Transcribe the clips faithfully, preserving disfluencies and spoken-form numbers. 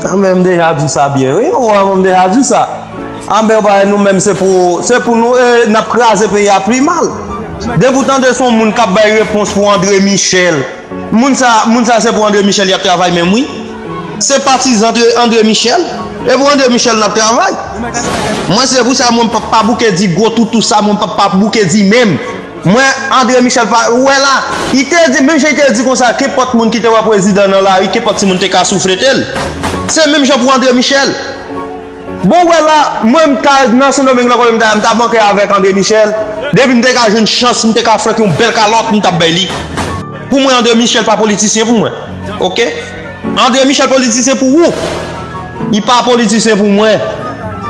Anben, m deja di sa byen, wi. Ou wè, m deja di sa. Anben, ou pa wè, nou menm, se pou, se pou nou, e, n ap kraze peyi a pi mal. Depi w tande se yon moun k ap bay repons pou André Michel, moun sa, moun sa se pou André Michel y ap travay menm, wi. Se patizan André, André Michel. E pou André Michel n ap travay. Mwen, se pou sa, mwen, m p ap pa bouke di gwo toutou sa, mwen, m p ap pa bouke di menm. Mwen, André Michel pa, ou wè la, li te di, menm jan li te di konsa, kenpòt moun ki te wè prezidan nan lari, kenpòt timoun te ka souflete l. Se menm jan pou André Michel. Bon, ou wè la, mwen, m ta nan Sendomeng nan kote m ta, m ta banke avèk André Michel. Depi m te ka jwenn chans, m te ka flanke yon bèl kalòt, m t ap bay li. Pou mwen, André Michel pa politisyen pou mwen. Oke? André Michel politisyen pou ou. Li pa politisyen pou mwen.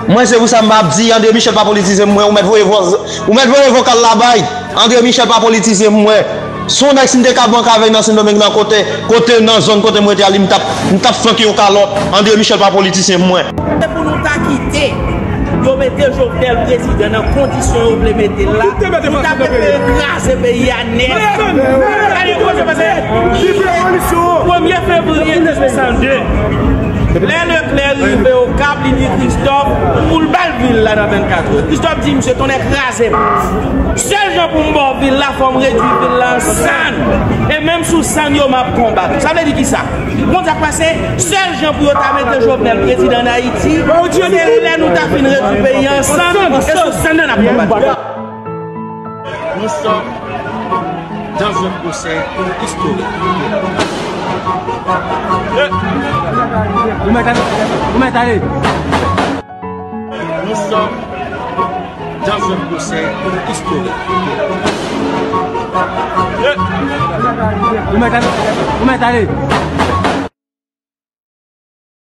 Mwen, se pou sa m ap di, André Michel pa politisyen pou mwen. Ou mèt voye vo-, ou mèt voye vokal la bay. André Michel pa politisyen pou mwen. Se yon nèg, si m te ka banke avè l nan Sendomeng nan kote, kote nan zòn kote m rete a, li m t ap, m t ap flanke yon kalòt. André Michel pa politisyen pou mwen. Se pou nou ta kite yo mete Jovenel prezidan nan kondisyon yo vle mete l la, nou ta mete kraze peyi a nèt. Gade kote pase. Premye fevriye mil nèf san swasannde, lè Leclerc rive Okap, li di Christophe pou l ba l vil la nan vennkat è. Christophe di, "Misye, tonnè kraze m. Sèl jan pou m ba w vil la, fò m redui vil la an sann. E menm sou sann yo, m ap konbat ou." Sa vle di kisa? Ou konn sa k pase? Sèl jan pou yo ta mete Jovenel prezidan ann Ayiti, se lè nou ta fin redui peyi a an sann, e sou sann nan n ap konbat. Nous sommes dans un procès historique. Ou mèt ale. Ou mèt ale. Nous sommes dans un procès historique. Ou mèt ale. Ou mèt ale.